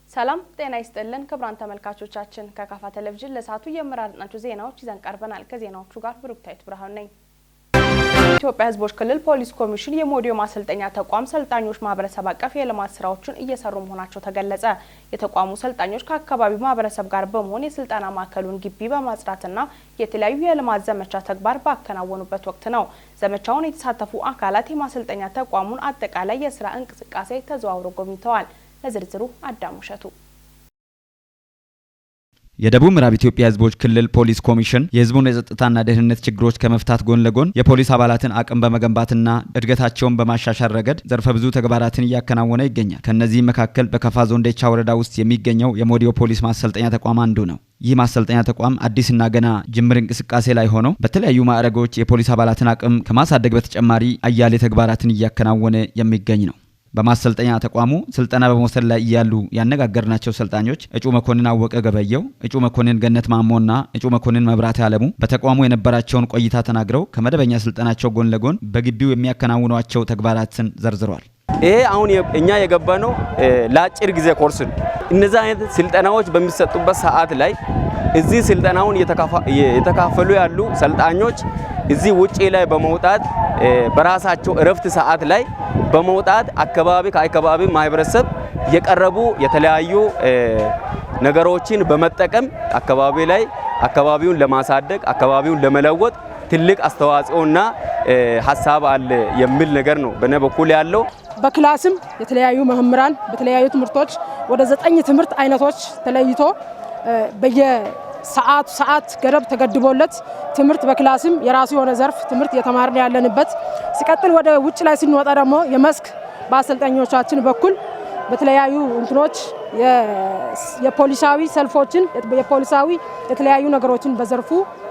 ሰላም ጤና ይስጥልን ክቡራን ተመልካቾቻችን፣ ከካፋ ቴሌቪዥን ለሰዓቱ የመራረጥናቸው ዜናዎች ይዘን ቀርበናል። ከዜናዎቹ ጋር ብሩክታዊት ብርሃኑ ነኝ። የኢትዮጵያ ሕዝቦች ክልል ፖሊስ ኮሚሽን የሞዲዮ ማሰልጠኛ ተቋም ሰልጣኞች ማህበረሰብ አቀፍ የልማት ስራዎችን እየሰሩ መሆናቸው ተገለጸ። የተቋሙ ሰልጣኞች ከአካባቢው ማህበረሰብ ጋር በመሆን የስልጠና ማዕከሉን ግቢ በማጽዳትና የተለያዩ የልማት ዘመቻ ተግባር ባከናወኑበት ወቅት ነው። ዘመቻውን የተሳተፉ አካላት የማሰልጠኛ ተቋሙን አጠቃላይ የስራ እንቅስቃሴ ተዘዋውሮ ጎብኝተዋል። ለዝርዝሩ አዳሙ እሸቱ። የደቡብ ምዕራብ ኢትዮጵያ ሕዝቦች ክልል ፖሊስ ኮሚሽን የሕዝቡን የጸጥታና ደህንነት ችግሮች ከመፍታት ጎን ለጎን የፖሊስ አባላትን አቅም በመገንባትና እድገታቸውን በማሻሻል ረገድ ዘርፈ ብዙ ተግባራትን እያከናወነ ይገኛል። ከእነዚህም መካከል በከፋ ዞን ዴቻ ወረዳ ውስጥ የሚገኘው የሞዲዮ ፖሊስ ማሰልጠኛ ተቋም አንዱ ነው። ይህ ማሰልጠኛ ተቋም አዲስና ገና ጅምር እንቅስቃሴ ላይ ሆኖ በተለያዩ ማዕረጎች የፖሊስ አባላትን አቅም ከማሳደግ በተጨማሪ አያሌ ተግባራትን እያከናወነ የሚገኝ ነው። በማሰልጠኛ ተቋሙ ስልጠና በመውሰድ ላይ እያሉ ያነጋገርናቸው ሰልጣኞች እጩ መኮንን አወቀ ገበየው፣ እጩ መኮንን ገነት ማሞና እጩ መኮንን መብራት አለሙ በተቋሙ የነበራቸውን ቆይታ ተናግረው ከመደበኛ ስልጠናቸው ጎን ለጎን በግቢው የሚያከናውኗቸው ተግባራትን ዘርዝረዋል። ይሄ አሁን እኛ የገባነው ለአጭር ጊዜ ኮርስ ነው። እነዚህ አይነት ስልጠናዎች በሚሰጡበት ሰዓት ላይ እዚህ ስልጠናውን የተካፈሉ ያሉ ሰልጣኞች እዚህ ውጪ ላይ በመውጣት፣ በራሳቸው እረፍት ሰዓት ላይ በመውጣት አካባቢ ከአካባቢ ማህበረሰብ የቀረቡ የተለያዩ ነገሮችን በመጠቀም አካባቢ ላይ አካባቢውን ለማሳደግ፣ አካባቢውን ለመለወጥ ትልቅ አስተዋጽኦና ሀሳብ አለ የሚል ነገር ነው በእኔ በኩል ያለው። በ class ም የተለያዩ መምህራን በተለያዩ ትምህርቶች ወደ 9 ትምህርት አይነቶች ተለይቶ በየሰዓቱ ሰዓት ገደብ ተገድቦለት ትምህርት በ class ም የራሱ የሆነ ዘርፍ ትምህርት እየተማርን ያለንበት፣ ሲቀጥል ወደ ውጭ ላይ ስንወጣ ደግሞ የመስክ በአሰልጣኞቻችን በኩል በተለያዩ እንትኖች የፖሊሳዊ ሰልፎችን፣ የፖሊሳዊ የተለያዩ ነገሮችን በዘርፉ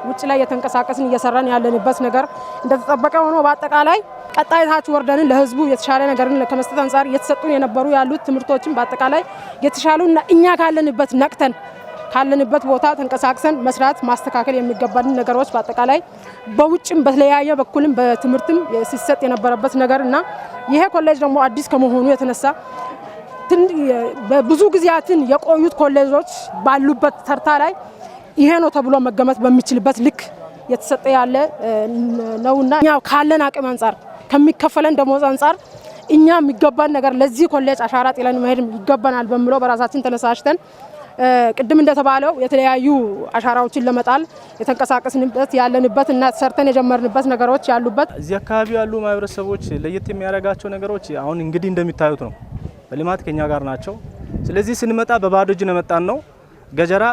ውጭ ላይ የተንቀሳቀስን እየሰራን ያለንበት ነገር እንደተጠበቀ ሆኖ፣ በአጠቃላይ ቀጣይ ታች ወርደንን ለህዝቡ የተሻለ ነገርን ከመስጠት አንጻር እየተሰጡን የነበሩ ያሉት ትምህርቶችን በአጠቃላይ የተሻሉና እኛ ካለንበት ነቅተን ካለንበት ቦታ ተንቀሳቅሰን መስራት ማስተካከል የሚገባንን ነገሮች በአጠቃላይ በውጭም በተለያየ በኩልም በትምህርትም ሲሰጥ የነበረበት ነገር እና ይሄ ኮሌጅ ደግሞ አዲስ ከመሆኑ የተነሳ ብዙ ጊዜያትን የቆዩት ኮሌጆች ባሉበት ተርታ ላይ ይሄ ነው ተብሎ መገመት በሚችልበት ልክ የተሰጠ ያለ ነውና እኛ ካለን አቅም አንጻር፣ ከሚከፈለን ደሞዝ አንጻር እኛ የሚገባን ነገር ለዚህ ኮሌጅ አሻራ ጥለን መሄድ ይገባናል በሚለው በራሳችን ተነሳሽተን ቅድም እንደተባለው የተለያዩ አሻራዎችን ለመጣል የተንቀሳቀስንበት ያለንበት እና ሰርተን የጀመርንበት ነገሮች ያሉበት። እዚህ አካባቢ ያሉ ማህበረሰቦች ለየት የሚያደርጋቸው ነገሮች አሁን እንግዲህ እንደሚታዩት ነው። በልማት ከኛ ጋር ናቸው። ስለዚህ ስንመጣ በባዶ እጅ ነው የመጣን ነው። ገጀራ፣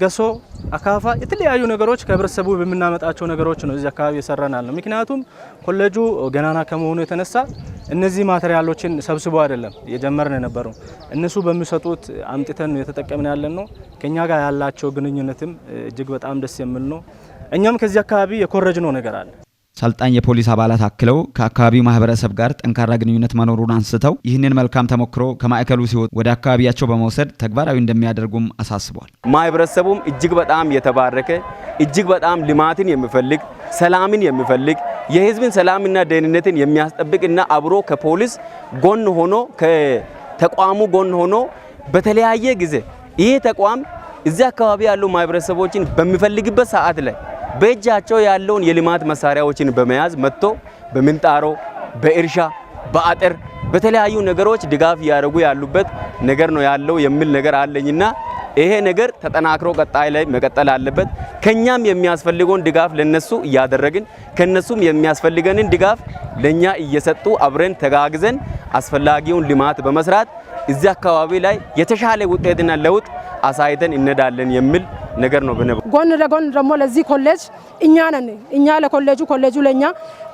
ገሶ፣ አካፋ፣ የተለያዩ ነገሮች ከህብረተሰቡ በምናመጣቸው ነገሮች ነው እዚህ አካባቢ የሰራናል ነው። ምክንያቱም ኮሌጁ ገናና ከመሆኑ የተነሳ እነዚህ ማቴሪያሎችን ሰብስቦ አይደለም የጀመርን የነበረው፣ እነሱ በሚሰጡት አምጥተን ነው የተጠቀምን ያለን ነው። ከኛ ጋር ያላቸው ግንኙነትም እጅግ በጣም ደስ የሚል ነው። እኛም ከዚህ አካባቢ የኮረጅነው ነገር አለ። ሰልጣኝ የፖሊስ አባላት አክለው ከአካባቢው ማህበረሰብ ጋር ጠንካራ ግንኙነት መኖሩን አንስተው ይህንን መልካም ተሞክሮ ከማዕከሉ ሲወጡ ወደ አካባቢያቸው በመውሰድ ተግባራዊ እንደሚያደርጉም አሳስቧል። ማህበረሰቡም እጅግ በጣም የተባረከ፣ እጅግ በጣም ልማትን የሚፈልግ፣ ሰላምን የሚፈልግ፣ የህዝብን ሰላምና ደህንነትን የሚያስጠብቅና አብሮ ከፖሊስ ጎን ሆኖ፣ ከተቋሙ ጎን ሆኖ በተለያየ ጊዜ ይህ ተቋም እዚህ አካባቢ ያሉ ማህበረሰቦችን በሚፈልግበት ሰዓት ላይ በእጃቸው ያለውን የልማት መሳሪያዎችን በመያዝ መጥቶ በምንጣሮ፣ በእርሻ፣ በአጥር፣ በተለያዩ ነገሮች ድጋፍ እያደረጉ ያሉበት ነገር ነው ያለው የሚል ነገር አለኝና ይሄ ነገር ተጠናክሮ ቀጣይ ላይ መቀጠል አለበት። ከኛም የሚያስፈልገውን ድጋፍ ለነሱ እያደረግን፣ ከነሱም የሚያስፈልገንን ድጋፍ ለኛ እየሰጡ፣ አብረን ተጋግዘን አስፈላጊውን ልማት በመስራት እዚህ አካባቢ ላይ የተሻለ ውጤትና ለውጥ አሳይተን እንሄዳለን የሚል ነገር ነው። ጎን ለጎን ደግሞ ለዚህ ኮሌጅ እኛ ነን፣ እኛ ለኮሌጁ፣ ኮሌጁ ለኛ፣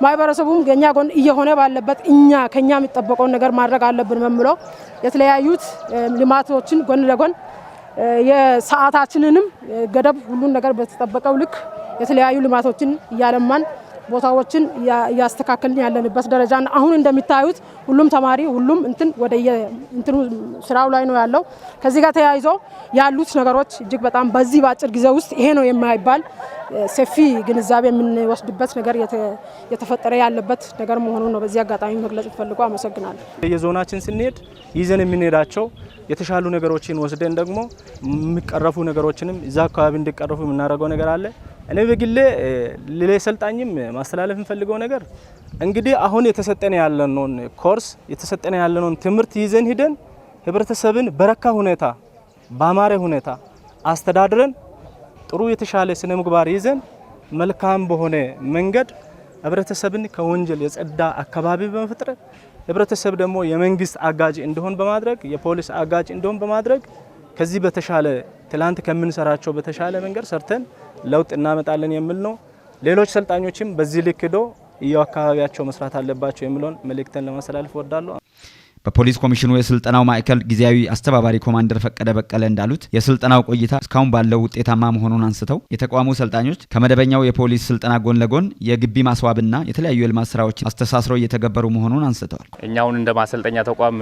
ማህበረሰቡም ከኛ ጎን እየሆነ ባለበት እኛ ከኛ የሚጠበቀውን ነገር ማድረግ አለብን በሚለው የተለያዩት ልማቶችን ጎን ለጎን የሰዓታችንንም ገደብ ሁሉን ነገር በተጠበቀው ልክ የተለያዩ ልማቶችን እያለማን ቦታዎችን እያስተካከልን ያለንበት ደረጃ አሁን እንደሚታዩት ሁሉም ተማሪ ሁሉም እንትን ወደ እንትኑ ስራው ላይ ነው ያለው። ከዚህ ጋር ተያይዞ ያሉት ነገሮች እጅግ በጣም በዚህ በአጭር ጊዜ ውስጥ ይሄ ነው የማይባል ሰፊ ግንዛቤ የምንወስድበት ነገር የተፈጠረ ያለበት ነገር መሆኑን ነው በዚህ አጋጣሚ መግለጽ ፈልጎ አመሰግናለሁ። የዞናችን ስንሄድ ይዘን የምንሄዳቸው የተሻሉ ነገሮችን ወስደን ደግሞ የሚቀረፉ ነገሮችንም እዛ አካባቢ እንዲቀረፉ የምናደርገው ነገር አለ። እኔ በግሌ ለሰልጣኝም ማስተላለፍ የምፈልገው ነገር እንግዲህ አሁን የተሰጠነ ያለነውን ኮርስ፣ የተሰጠነ ያለነውን ትምህርት ይዘን ሂደን ህብረተሰብን በረካ ሁኔታ፣ ባማረ ሁኔታ አስተዳድረን፣ ጥሩ የተሻለ ስነ ምግባር ይዘን፣ መልካም በሆነ መንገድ ህብረተሰብን ከወንጀል የጸዳ አካባቢ በመፍጠር፣ ህብረተሰብ ደግሞ የመንግስት አጋዥ እንዲሆን በማድረግ፣ የፖሊስ አጋዥ እንዲሆን በማድረግ፣ ከዚህ በተሻለ፣ ትላንት ከምንሰራቸው በተሻለ መንገድ ሰርተን ለውጥ እናመጣለን የሚል ነው። ሌሎች ሰልጣኞችም በዚህ ልክ ሄዶ አካባቢያቸው መስራት አለባቸው የሚለውን መልእክትን ለማስተላለፍ እወዳለሁ። በፖሊስ ኮሚሽኑ የስልጠናው ማዕከል ጊዜያዊ አስተባባሪ ኮማንደር ፈቀደ በቀለ እንዳሉት የስልጠናው ቆይታ እስካሁን ባለው ውጤታማ መሆኑን አንስተው የተቋሙ ሰልጣኞች ከመደበኛው የፖሊስ ስልጠና ጎን ለጎን የግቢ ማስዋብና የተለያዩ የልማት ስራዎችን አስተሳስረው እየተገበሩ መሆኑን አንስተዋል። እኛ አሁን እንደ ማሰልጠኛ ተቋም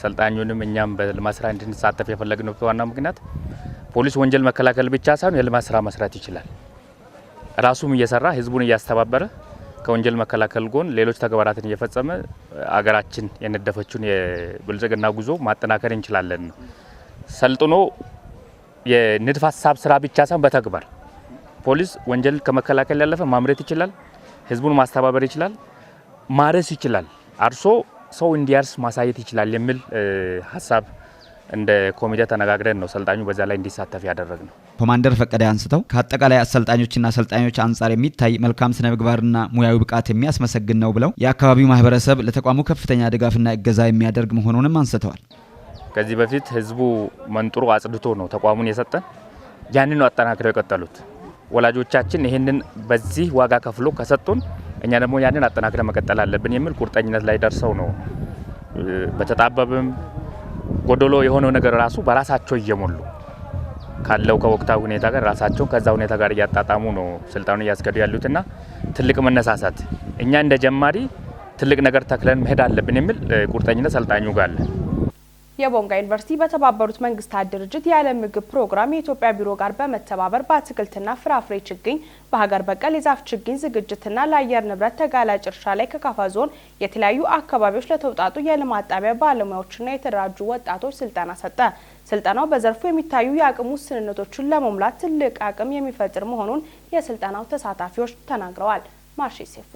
ሰልጣኙንም እኛም በልማት ስራ እንድንሳተፍ የፈለግነው ዋና ምክንያት ፖሊስ ወንጀል መከላከል ብቻ ሳይሆን የልማት ስራ መስራት ይችላል። ራሱም እየሰራ፣ ህዝቡን እያስተባበረ፣ ከወንጀል መከላከል ጎን ሌሎች ተግባራትን እየፈጸመ አገራችን የነደፈችውን የብልጽግና ጉዞ ማጠናከር እንችላለን ነው። ሰልጥኖ የንድፈ ሀሳብ ስራ ብቻ ሳይሆን በተግባር ፖሊስ ወንጀል ከመከላከል ያለፈ ማምረት ይችላል፣ ህዝቡን ማስተባበር ይችላል፣ ማረስ ይችላል፣ አርሶ ሰው እንዲያርስ ማሳየት ይችላል የሚል ሀሳብ እንደ ኮሚቴ ተነጋግረን ነው ሰልጣኙ በዛ ላይ እንዲሳተፍ ያደረግነው። ኮማንደር ፈቀደ አንስተው ከአጠቃላይ አሰልጣኞችና ሰልጣኞች አንጻር የሚታይ መልካም ስነ ምግባርና ሙያዊ ብቃት የሚያስመሰግን ነው ብለው የአካባቢው ማህበረሰብ ለተቋሙ ከፍተኛ ድጋፍና እገዛ የሚያደርግ መሆኑንም አንስተዋል። ከዚህ በፊት ህዝቡ መንጥሮ አጽድቶ ነው ተቋሙን የሰጠን። ያንን ነው አጠናክረው የቀጠሉት። ወላጆቻችን ይህንን በዚህ ዋጋ ከፍሎ ከሰጡን እኛ ደግሞ ያንን አጠናክረን መቀጠል አለብን የሚል ቁርጠኝነት ላይ ደርሰው ነው በተጣበብም ጎደሎ የሆነው ነገር ራሱ በራሳቸው እየሞሉ ካለው ከወቅታዊ ሁኔታ ጋር ራሳቸውን ከዛ ሁኔታ ጋር እያጣጣሙ ነው ስልጠናውን እያስኬዱ ያሉትና ትልቅ መነሳሳት፣ እኛ እንደ ጀማሪ ትልቅ ነገር ተክለን መሄድ አለብን የሚል ቁርጠኝነት ሰልጣኙ ጋር አለ። የቦንጋ ዩኒቨርሲቲ በተባበሩት መንግስታት ድርጅት የዓለም ምግብ ፕሮግራም የኢትዮጵያ ቢሮ ጋር በመተባበር በአትክልትና ፍራፍሬ ችግኝ፣ በሀገር በቀል የዛፍ ችግኝ ዝግጅትና ለአየር ንብረት ተጋላጭ እርሻ ላይ ከካፋ ዞን የተለያዩ አካባቢዎች ለተውጣጡ የልማት ጣቢያ ባለሙያዎችና የተደራጁ ወጣቶች ስልጠና ሰጠ። ስልጠናው በዘርፉ የሚታዩ የአቅም ውስንነቶችን ለመሙላት ትልቅ አቅም የሚፈጥር መሆኑን የስልጠናው ተሳታፊዎች ተናግረዋል። ማርሼ ሴፉ።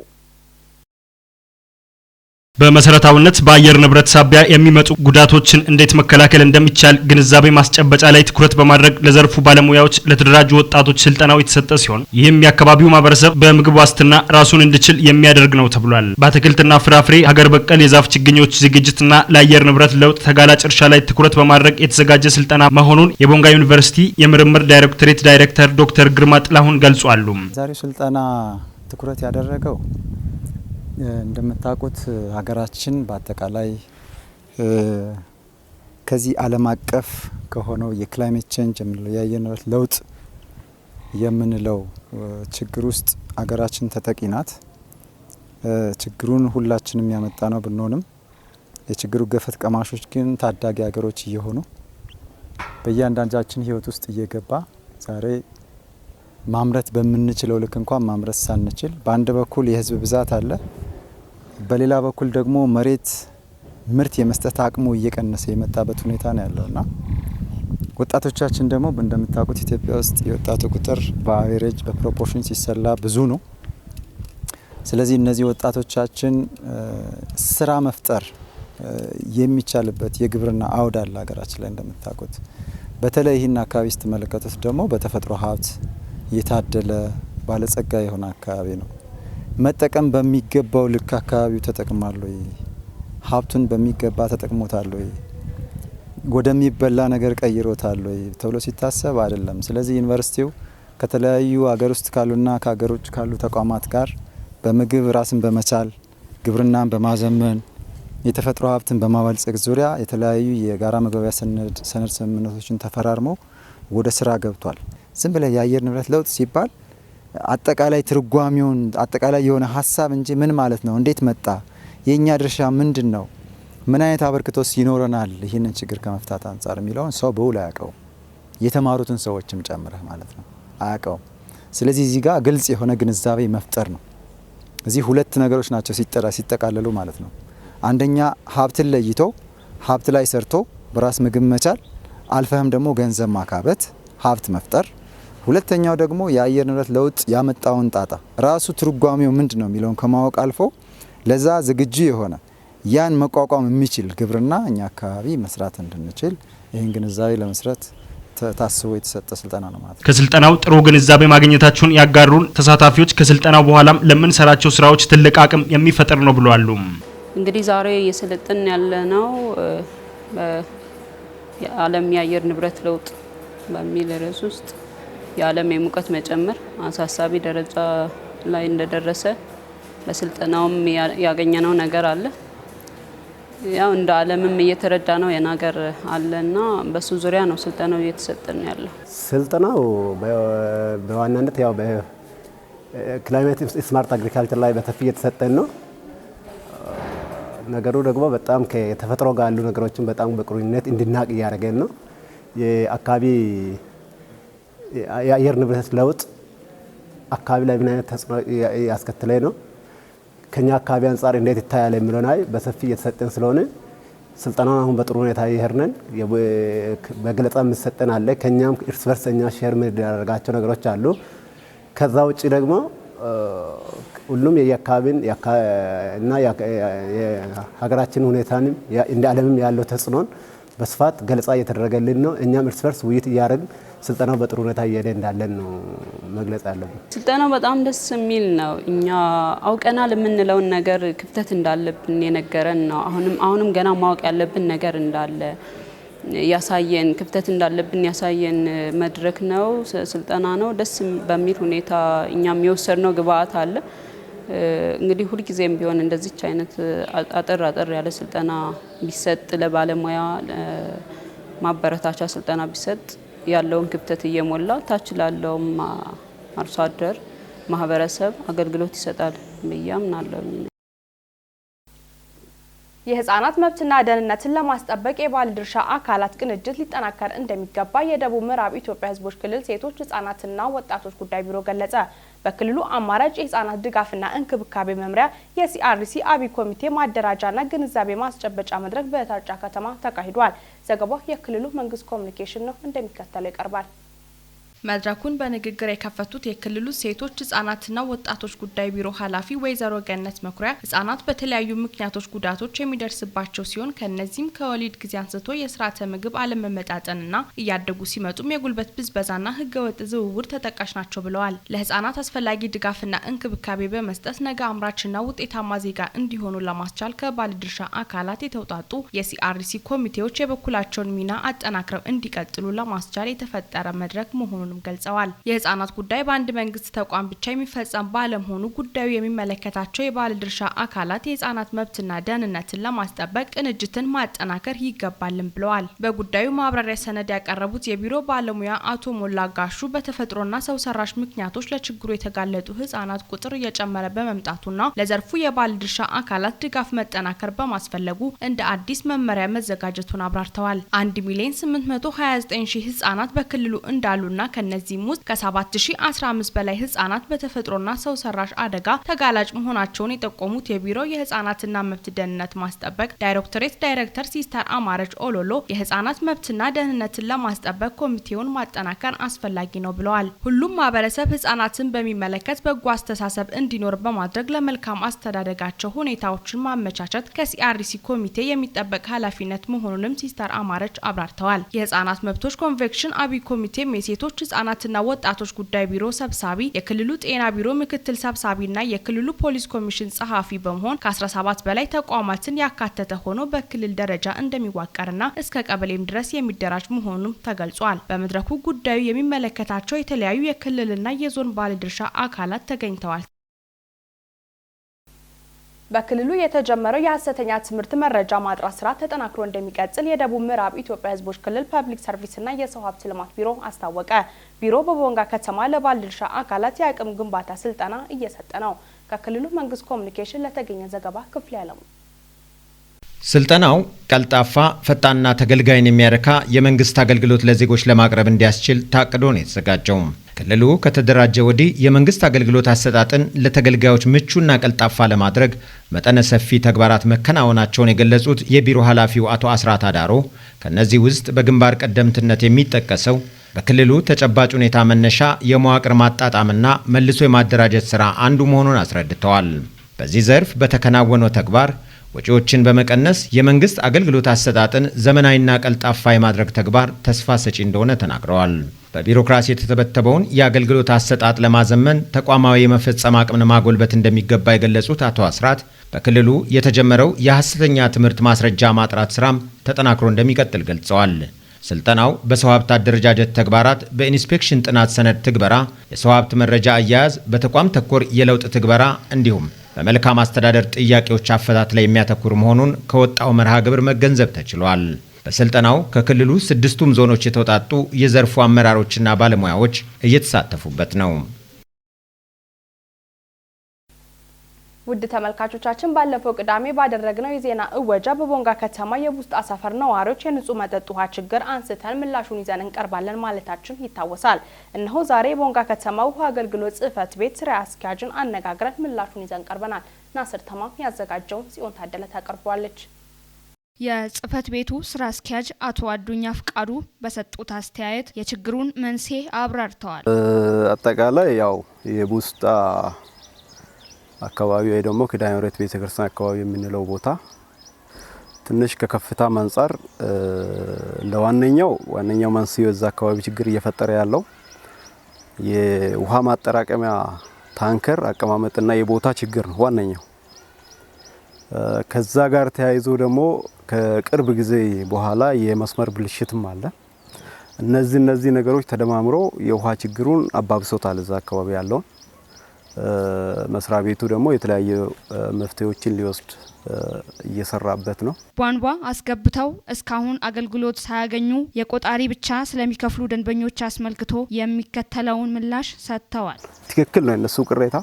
በመሰረታዊነት በአየር ንብረት ሳቢያ የሚመጡ ጉዳቶችን እንዴት መከላከል እንደሚቻል ግንዛቤ ማስጨበጫ ላይ ትኩረት በማድረግ ለዘርፉ ባለሙያዎች፣ ለተደራጁ ወጣቶች ስልጠናው የተሰጠ ሲሆን ይህም የአካባቢው ማህበረሰብ በምግብ ዋስትና ራሱን እንዲችል የሚያደርግ ነው ተብሏል። በአትክልትና ፍራፍሬ፣ ሀገር በቀል የዛፍ ችግኞች ዝግጅትና ለአየር ንብረት ለውጥ ተጋላጭ እርሻ ላይ ትኩረት በማድረግ የተዘጋጀ ስልጠና መሆኑን የቦንጋ ዩኒቨርሲቲ የምርምር ዳይሬክቶሬት ዳይሬክተር ዶክተር ግርማ ጥላሁን ገልጿሉ። ዛሬው ስልጠና ትኩረት ያደረገው እንደምታውቁት ሀገራችን በአጠቃላይ ከዚህ ዓለም አቀፍ ከሆነው የ climate change የምንለው፣ የአየር ንብረት ለውጥ የምንለው ችግር ውስጥ ሀገራችን ተጠቂ ናት። ችግሩን ሁላችንም ያመጣነው ብንሆንም የችግሩ ገፈት ቀማሾች ግን ታዳጊ ሀገሮች እየሆኑ በእያንዳንዳችን ሕይወት ውስጥ እየገባ ዛሬ ማምረት በምንችለው ልክ እንኳን ማምረት ሳንችል በአንድ በኩል የህዝብ ብዛት አለ፣ በሌላ በኩል ደግሞ መሬት ምርት የመስጠት አቅሙ እየቀነሰ የመጣበት ሁኔታ ነው ያለው እና ወጣቶቻችን ደግሞ እንደምታውቁት ኢትዮጵያ ውስጥ የወጣቱ ቁጥር በ average በ proportion ሲሰላ ብዙ ነው። ስለዚህ እነዚህ ወጣቶቻችን ስራ መፍጠር የሚቻልበት የግብርና አውድ አለ ሀገራችን ላይ እንደምታውቁት። በተለይ ይህን አካባቢ ስትመለከቱት ደግሞ በተፈጥሮ ሀብት የታደለ ባለጸጋ የሆነ አካባቢ ነው። መጠቀም በሚገባው ልክ አካባቢው ተጠቅሟል ወይ? ሀብቱን በሚገባ ተጠቅሞታል ወይ? ወደሚበላ ነገር ቀይሮታል ወይ ተብሎ ሲታሰብ አይደለም። ስለዚህ ዩኒቨርሲቲው ከተለያዩ ሀገር ውስጥ ካሉና ከሀገር ውጭ ካሉ ተቋማት ጋር በምግብ ራስን በመቻል፣ ግብርናን በማዘመን፣ የተፈጥሮ ሀብትን በማበልጸግ ዙሪያ የተለያዩ የጋራ መግባቢያ ሰነድ ስምምነቶችን ተፈራርመው ወደ ስራ ገብቷል። ዝም ብለህ የአየር ንብረት ለውጥ ሲባል አጠቃላይ ትርጓሜውን አጠቃላይ የሆነ ሀሳብ እንጂ ምን ማለት ነው፣ እንዴት መጣ፣ የእኛ ድርሻ ምንድን ነው፣ ምን አይነት አበርክቶስ ይኖረናል ይህንን ችግር ከመፍታት አንጻር የሚለውን ሰው በውል አያውቀውም። የተማሩትን ሰዎችም ጨምረህ ማለት ነው አያውቀውም። ስለዚህ እዚህ ጋር ግልጽ የሆነ ግንዛቤ መፍጠር ነው። እዚህ ሁለት ነገሮች ናቸው ሲጠራ ሲጠቃለሉ ማለት ነው። አንደኛ ሀብትን ለይቶ ሀብት ላይ ሰርቶ በራስ ምግብ መቻል አልፈህም ደግሞ ገንዘብ ማካበት፣ ሀብት መፍጠር። ሁለተኛው ደግሞ የአየር ንብረት ለውጥ ያመጣውን ጣጣ ራሱ ትርጓሜው ምንድነው የሚለውን ከማወቅ አልፎ ለዛ ዝግጁ የሆነ ያን መቋቋም የሚችል ግብርና እኛ አካባቢ መስራት እንድንችል ይህን ግንዛቤ ለመስራት ታስቦ የተሰጠ ስልጠና ነው ማለት ነው። ከስልጠናው ጥሩ ግንዛቤ ማግኘታቸውን ያጋሩን ተሳታፊዎች ከስልጠናው በኋላም ለምንሰራቸው ስራዎች ትልቅ አቅም የሚፈጥር ነው ብለዋል። እንግዲህ ዛሬ እየሰለጠን ያለነው የዓለም የአየር ንብረት ለውጥ በሚል ርዕስ ውስጥ የዓለም የሙቀት መጨመር አሳሳቢ ደረጃ ላይ እንደደረሰ በስልጠናውም ያገኘነው ነገር አለ። ያው እንደ ዓለምም እየተረዳ ነው የናገር አለና በሱ ዙሪያ ነው ስልጠናው እየተሰጠን ያለው። ስልጠናው በዋናነት ያው በ climate smart agriculture ላይ በሰፊ እየተሰጠን ነው። ነገሩ ደግሞ በጣም ከተፈጥሮ ጋር ያሉ ነገሮችን በጣም በቁርኝነት እንድናቅ እያደረገን ነው። የአካባቢ የአየር ንብረት ለውጥ አካባቢ ላይ ምን አይነት ተጽዕኖ ያስከተለ ነው፣ ከኛ አካባቢ አንጻር እንዴት ይታያል የሚለውን አይ በሰፊ እየተሰጠን ስለሆነ ስልጠናውን አሁን በጥሩ ሁኔታ እየሄድን በገለጻ የሚሰጠን አለ። ከኛም እርስ በርስ እኛ share የምናደርጋቸው ነገሮች አሉ። ከዛ ውጭ ደግሞ ሁሉም የአካባቢን እና የሀገራችን ሁኔታንም እንደ ዓለምም ያለው ተጽዕኖን በስፋት ገለጻ እየተደረገልን ነው። እኛም እርስ በርስ ውይይት እያደረግን ስልጠናው በጥሩ ሁኔታ እየሄደ እንዳለን ነው መግለጽ ያለብን። ስልጠናው በጣም ደስ የሚል ነው። እኛ አውቀናል የምንለውን ነገር ክፍተት እንዳለብን የነገረን ነው። አሁንም ገና ማወቅ ያለብን ነገር እንዳለ ያሳየን፣ ክፍተት እንዳለብን ያሳየን መድረክ ነው፣ ስልጠና ነው። ደስ በሚል ሁኔታ እኛም የወሰድነው ግብአት አለ። እንግዲህ ሁልጊዜም ቢሆን እንደዚች አይነት አጠር አጠር ያለ ስልጠና ቢሰጥ፣ ለባለሙያ ማበረታቻ ስልጠና ቢሰጥ ያለውን ክፍተት እየሞላ ታች ላለውም አርሶ አደር ማህበረሰብ አገልግሎት ይሰጣል ብዬ አምናለሁ። የህጻናት መብትና ደህንነትን ለማስጠበቅ የባለድርሻ አካላት ቅንጅት ሊጠናከር እንደሚገባ የደቡብ ምዕራብ ኢትዮጵያ ህዝቦች ክልል ሴቶች ህጻናትና ወጣቶች ጉዳይ ቢሮ ገለጸ። በክልሉ አማራጭ የህጻናት ድጋፍና እንክብካቤ መምሪያ የ CRC አብይ ኮሚቴ ማደራጃና ግንዛቤ ማስጨበጫ መድረክ በታርጫ ከተማ ተካሂዷል። ዘገባው የክልሉ መንግስት ኮሚኒኬሽን ነው፣ እንደሚከተለው ይቀርባል። መድረኩን በንግግር የከፈቱት የክልሉ ሴቶች ህጻናትና ወጣቶች ጉዳይ ቢሮ ኃላፊ ወይዘሮ ገነት መኩሪያ ህጻናት በተለያዩ ምክንያቶች ጉዳቶች የሚደርስባቸው ሲሆን ከነዚህም ከወሊድ ጊዜ አንስቶ የስርዓተ ምግብ አለመመጣጠንና እያደጉ ሲመጡም የጉልበት ብዝበዛና ህገወጥ ዝውውር ተጠቃሽ ናቸው ብለዋል። ለህጻናት አስፈላጊ ድጋፍና እንክብካቤ በመስጠት ነገ አምራችና ውጤታማ ዜጋ እንዲሆኑ ለማስቻል ከባለድርሻ አካላት የተውጣጡ የ CRC ኮሚቴዎች የበኩላቸውን ሚና አጠናክረው እንዲቀጥሉ ለማስቻል የተፈጠረ መድረክ መሆኑን ገልጸዋል። የህጻናት ጉዳይ በአንድ መንግስት ተቋም ብቻ የሚፈጸም ባለመሆኑ ጉዳዩ የሚመለከታቸው የባለድርሻ አካላት የህጻናት መብትና ደህንነትን ለማስጠበቅ ቅንጅትን ማጠናከር ይገባልም ብለዋል። በጉዳዩ ማብራሪያ ሰነድ ያቀረቡት የቢሮ ባለሙያ አቶ ሞላ ጋሹ በተፈጥሮና ሰው ሰራሽ ምክንያቶች ለችግሩ የተጋለጡ ህጻናት ቁጥር እየጨመረ በመምጣቱና ለዘርፉ የባለድርሻ አካላት ድጋፍ መጠናከር በማስፈለጉ እንደ አዲስ መመሪያ መዘጋጀቱን አብራርተዋል። 1,829,000 ህጻናት በክልሉ እንዳሉና ከነዚህም ውስጥ ከ7015 በላይ ህጻናት በተፈጥሮና ሰው ሰራሽ አደጋ ተጋላጭ መሆናቸውን የጠቆሙት የቢሮው የህጻናትና መብት ደህንነት ማስጠበቅ ዳይሬክቶሬት ዳይሬክተር ሲስተር አማረች ኦሎሎ የህጻናት መብትና ደህንነትን ለማስጠበቅ ኮሚቴውን ማጠናከር አስፈላጊ ነው ብለዋል። ሁሉም ማህበረሰብ ህጻናትን በሚመለከት በጎ አስተሳሰብ እንዲኖር በማድረግ ለመልካም አስተዳደጋቸው ሁኔታዎችን ማመቻቸት ከ CRC ኮሚቴ የሚጠበቅ ኃላፊነት መሆኑንም ሲስተር አማረች አብራርተዋል። የህጻናት መብቶች ኮንቬንሽን አብይ ኮሚቴም የሴቶች ህጻናትና ወጣቶች ጉዳይ ቢሮ ሰብሳቢ፣ የክልሉ ጤና ቢሮ ምክትል ሰብሳቢና የክልሉ ፖሊስ ኮሚሽን ጸሐፊ በመሆን ከ17 በላይ ተቋማትን ያካተተ ሆኖ በክልል ደረጃ እንደሚዋቀርና እስከ ቀበሌም ድረስ የሚደራጅ መሆኑም ተገልጿል። በመድረኩ ጉዳዩ የሚመለከታቸው የተለያዩ የክልልና የዞን ባለድርሻ አካላት ተገኝተዋል። በክልሉ የተጀመረው የሀሰተኛ ትምህርት መረጃ ማጥራት ስራ ተጠናክሮ እንደሚቀጥል የደቡብ ምዕራብ ኢትዮጵያ ሕዝቦች ክልል ፐብሊክ ሰርቪስና የሰው ሀብት ልማት ቢሮ አስታወቀ። ቢሮ በቦንጋ ከተማ ለባለድርሻ አካላት የአቅም ግንባታ ስልጠና እየሰጠ ነው። ከክልሉ መንግስት ኮሚኒኬሽን ለተገኘ ዘገባ ክፍሌ አለሙ። ስልጠናው ቀልጣፋ፣ ፈጣንና ተገልጋይን የሚያረካ የመንግስት አገልግሎት ለዜጎች ለማቅረብ እንዲያስችል ታቅዶ ነው የተዘጋጀው። ክልሉ ከተደራጀ ወዲህ የመንግስት አገልግሎት አሰጣጥን ለተገልጋዮች ምቹና ቀልጣፋ ለማድረግ መጠነ ሰፊ ተግባራት መከናወናቸውን የገለጹት የቢሮ ኃላፊው አቶ አስራት አዳሮ፣ ከእነዚህ ውስጥ በግንባር ቀደምትነት የሚጠቀሰው በክልሉ ተጨባጭ ሁኔታ መነሻ የመዋቅር ማጣጣምና መልሶ የማደራጀት ስራ አንዱ መሆኑን አስረድተዋል። በዚህ ዘርፍ በተከናወነው ተግባር ወጪዎችን በመቀነስ የመንግስት አገልግሎት አሰጣጥን ዘመናዊና ቀልጣፋ የማድረግ ተግባር ተስፋ ሰጪ እንደሆነ ተናግረዋል። በቢሮክራሲ የተተበተበውን የአገልግሎት አሰጣጥ ለማዘመን ተቋማዊ የመፈጸም አቅምን ማጎልበት እንደሚገባ የገለጹት አቶ አስራት፣ በክልሉ የተጀመረው የሐሰተኛ ትምህርት ማስረጃ ማጥራት ስራም ተጠናክሮ እንደሚቀጥል ገልጸዋል። ስልጠናው በሰው ሀብት አደረጃጀት ተግባራት፣ በኢንስፔክሽን ጥናት ሰነድ ትግበራ፣ የሰው ሀብት መረጃ አያያዝ፣ በተቋም ተኮር የለውጥ ትግበራ እንዲሁም በመልካም አስተዳደር ጥያቄዎች አፈታት ላይ የሚያተኩር መሆኑን ከወጣው መርሃ ግብር መገንዘብ ተችሏል። በስልጠናው ከክልሉ ስድስቱም ዞኖች የተውጣጡ የዘርፉ አመራሮችና ባለሙያዎች እየተሳተፉበት ነው። ውድ ተመልካቾቻችን፣ ባለፈው ቅዳሜ ባደረግነው የዜና እወጃ በቦንጋ ከተማ የቡስጣ ሰፈር ነዋሪዎች የንጹህ መጠጥ ውሃ ችግር አንስተን ምላሹን ይዘን እንቀርባለን ማለታችን ይታወሳል። እነሆ ዛሬ የቦንጋ ከተማ ውሃ አገልግሎት ጽሕፈት ቤት ስራ አስኪያጅን አነጋግረን ምላሹን ይዘን ቀርበናል። ናስር ተማም ያዘጋጀውን ጽዮን ታደለ ታቀርበዋለች። የጽህፈት ቤቱ ስራ አስኪያጅ አቶ አዱኛ ፍቃዱ በሰጡት አስተያየት የችግሩን መንስኤ አብራርተዋል። አጠቃላይ ያው የቡስጣ አካባቢ ወይ ደግሞ ኪዳነ ምሕረት ቤተክርስቲያን አካባቢ የምንለው ቦታ ትንሽ ከከፍታም አንጻር ለዋነኛው ዋነኛው መንስኤው እዛ አካባቢ ችግር እየፈጠረ ያለው የውሃ ማጠራቀሚያ ታንከር አቀማመጥና የቦታ ችግር ነው ዋነኛው። ከዛ ጋር ተያይዞ ደግሞ ከቅርብ ጊዜ በኋላ የመስመር ብልሽትም አለ። እነዚህ ነገሮች ተደማምሮ የውሃ ችግሩን አባብሶታል እዛ አካባቢ ያለውን። መስሪያ ቤቱ ደግሞ የተለያየ መፍትሄዎችን ሊወስድ እየሰራበት ነው። ቧንቧ አስገብተው እስካሁን አገልግሎት ሳያገኙ የቆጣሪ ብቻ ስለሚከፍሉ ደንበኞች አስመልክቶ የሚከተለውን ምላሽ ሰጥተዋል። ትክክል ነው፣ የነሱ ቅሬታ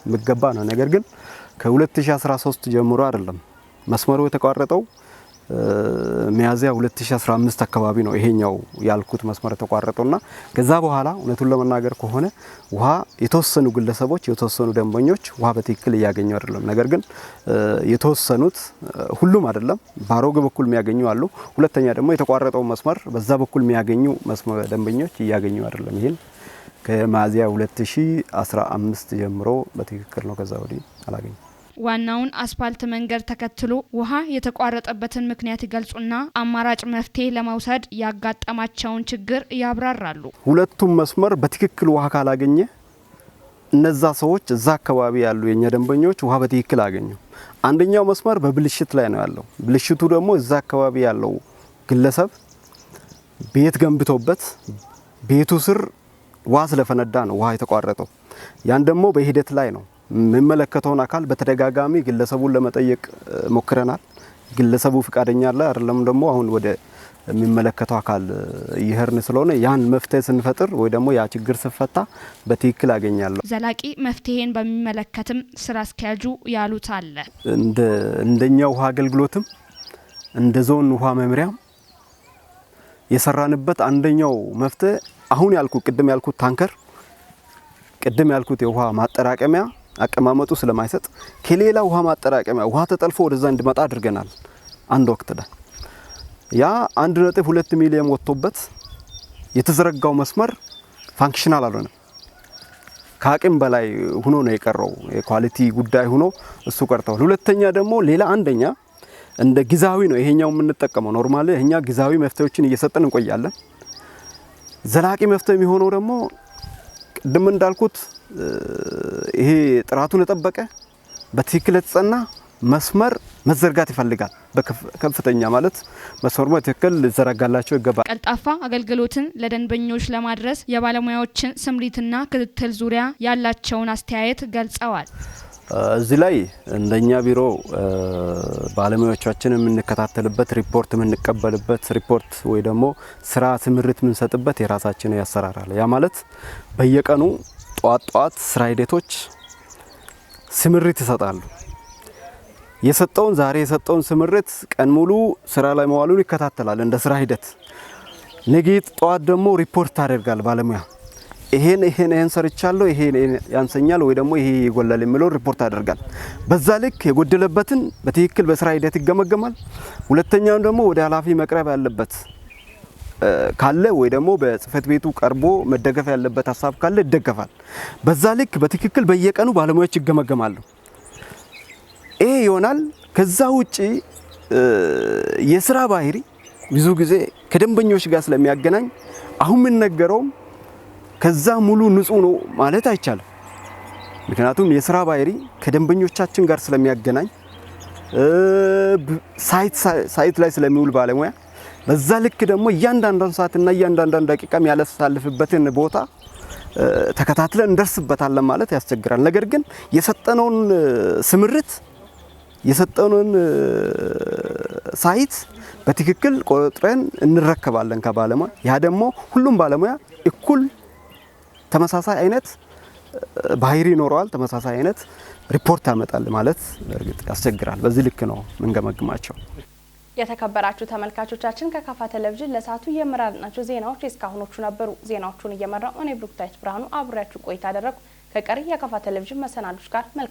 የሚገባ ነው። ነገር ግን ከ2013 ጀምሮ አይደለም መስመሩ የተቋረጠው፣ ሚያዝያ 2015 አካባቢ ነው ይሄኛው ያልኩት መስመር የተቋረጠውና ከዛ በኋላ እውነቱን ለመናገር ከሆነ ውሃ የተወሰኑ ግለሰቦች፣ የተወሰኑ ደንበኞች ውሃ በትክክል እያገኙ አይደለም። ነገር ግን የተወሰኑት፣ ሁሉም አይደለም፣ ባሮጌ በኩል የሚያገኙ አሉ። ሁለተኛ ደግሞ የተቋረጠው መስመር በዛ በኩል የሚያገኙ መስመር ደንበኞች እያገኙ አይደለም። ይሄን ከሚያዝያ 2015 ጀምሮ በትክክል ነው፣ ከዛ ወዲህ አላገኙም። ዋናውን አስፓልት መንገድ ተከትሎ ውሃ የተቋረጠበትን ምክንያት ይገልጹና አማራጭ መፍትሄ ለመውሰድ ያጋጠማቸውን ችግር ያብራራሉ። ሁለቱም መስመር በትክክል ውሃ ካላገኘ እነዛ ሰዎች፣ እዛ አካባቢ ያሉ የኛ ደንበኞች ውሃ በትክክል አገኙ። አንደኛው መስመር በብልሽት ላይ ነው ያለው። ብልሽቱ ደግሞ እዛ አካባቢ ያለው ግለሰብ ቤት ገንብቶበት ቤቱ ስር ውሃ ስለፈነዳ ነው ውሃ የተቋረጠው። ያን ደግሞ በሂደት ላይ ነው። የሚመለከተውን አካል በተደጋጋሚ ግለሰቡን ለመጠየቅ ሞክረናል። ግለሰቡ ፍቃደኛ አለ አይደለም ደግሞ አሁን ወደ የሚመለከተው አካል እየሄድን ስለሆነ ያን መፍትሄ ስንፈጥር ወይ ደግሞ ያ ችግር ስፈታ በትክክል አገኛለሁ። ዘላቂ መፍትሄን በሚመለከትም ስራ አስኪያጁ ያሉት አለ። እንደኛ ውሃ አገልግሎትም እንደ ዞን ውሃ መምሪያም የሰራንበት አንደኛው መፍትሄ አሁን ያልኩት፣ ቅድም ያልኩት ታንከር፣ ቅድም ያልኩት የውሃ ማጠራቀሚያ አቀማመጡ ስለማይሰጥ ከሌላ ውሃ ማጠራቀሚያ ውሃ ተጠልፎ ወደዛ እንዲመጣ አድርገናል። አንድ ወቅት ላይ ያ 1.2 ሚሊዮን ወጥቶበት የተዘረጋው መስመር functional አልሆነም። ከአቅም በላይ ሆኖ ነው የቀረው። የ quality ጉዳይ ሆኖ እሱ ቀርተዋል። ሁለተኛ ደግሞ ሌላ አንደኛ እንደ ጊዜያዊ ነው ይሄኛው የምንጠቀመው። Normally እኛ ጊዜያዊ መፍትሄዎችን እየሰጠን እንቆያለን። ዘላቂ መፍትሄ የሚሆነው ደግሞ ቅድም እንዳልኩት ይሄ ጥራቱን የጠበቀ፣ በትክክል የተጸና መስመር መዘርጋት ይፈልጋል። በከፍተኛ ማለት መስመሩ በትክክል ሊዘረጋላቸው ይገባል። ቀልጣፋ አገልግሎትን ለደንበኞች ለማድረስ የባለሙያዎችን ስምሪትና ክትትል ዙሪያ ያላቸውን አስተያየት ገልጸዋል። እዚህ ላይ እንደኛ ቢሮ ባለሙያዎቻችን የምንከታተልበት፣ ሪፖርት የምንቀበልበት፣ ሪፖርት ወይ ደግሞ ስራ ስምሪት የምንሰጥበት የራሳችን ያሰራር አለ። ያ ማለት በየቀኑ ጧት ጧት ስራ ሂደቶች ስምሪት ይሰጣሉ። የሰጠውን ዛሬ የሰጠውን ስምሪት ቀን ሙሉ ስራ ላይ መዋሉን ይከታተላል እንደ ስራ ሂደት። ነገ ጠዋት ደግሞ ሪፖርት ታደርጋል ባለሙያ። ይሄን ይሄን ይሄን ሰርቻለሁ፣ ይሄን ያንሰኛል ወይ ደግሞ ይሄ ይጎላል የሚለውን ሪፖርት ያደርጋል። በዛ ልክ የጎደለበትን በትክክል በስራ ሂደት ይገመገማል። ሁለተኛው ደግሞ ወደ ኃላፊ መቅረብ ያለበት ካለ ወይ ደግሞ በጽህፈት ቤቱ ቀርቦ መደገፍ ያለበት ሀሳብ ካለ ይደገፋል። በዛ ልክ በትክክል በየቀኑ ባለሙያዎች ይገመገማሉ። ይሄ ይሆናል። ከዛ ውጪ የስራ ባህሪ ብዙ ጊዜ ከደንበኞች ጋር ስለሚያገናኝ አሁን የምንነገረውም ከዛ ሙሉ ንጹህ ነው ማለት አይቻልም። ምክንያቱም የስራ ባህሪ ከደንበኞቻችን ጋር ስለሚያገናኝ site ላይ ስለሚውል ባለሙያ በዛ ልክ ደግሞ እያንዳንዷን ሰዓትና እያንዳንዷን ደቂቃ የሚያሳልፍበትን ቦታ ተከታትለን እንደርስበታለን ማለት ያስቸግራል። ነገር ግን የሰጠነውን ስምሪት የሰጠነውን site በትክክል ቆጥረን እንረከባለን ከባለሙያ። ያ ደግሞ ሁሉም ባለሙያ እኩል ተመሳሳይ አይነት ባህሪ ይኖረዋል፣ ተመሳሳይ አይነት ሪፖርት ያመጣል ማለት በእርግጥ ያስቸግራል። በዚህ ልክ ነው ምንገመግማቸው። የተከበራችሁ ተመልካቾቻችን፣ ከካፋ ቴሌቪዥን ለሰዓቱ የመራርናቸው ዜናዎች እስካሁኖቹ ነበሩ። ዜናዎቹን እየመራው እኔ ብሩክታይት ብርሃኑ አብሬያችሁ ቆይታ አደረኩ። ከቀሪ የካፋ ቴሌቪዥን መሰናዶች ጋር መልካም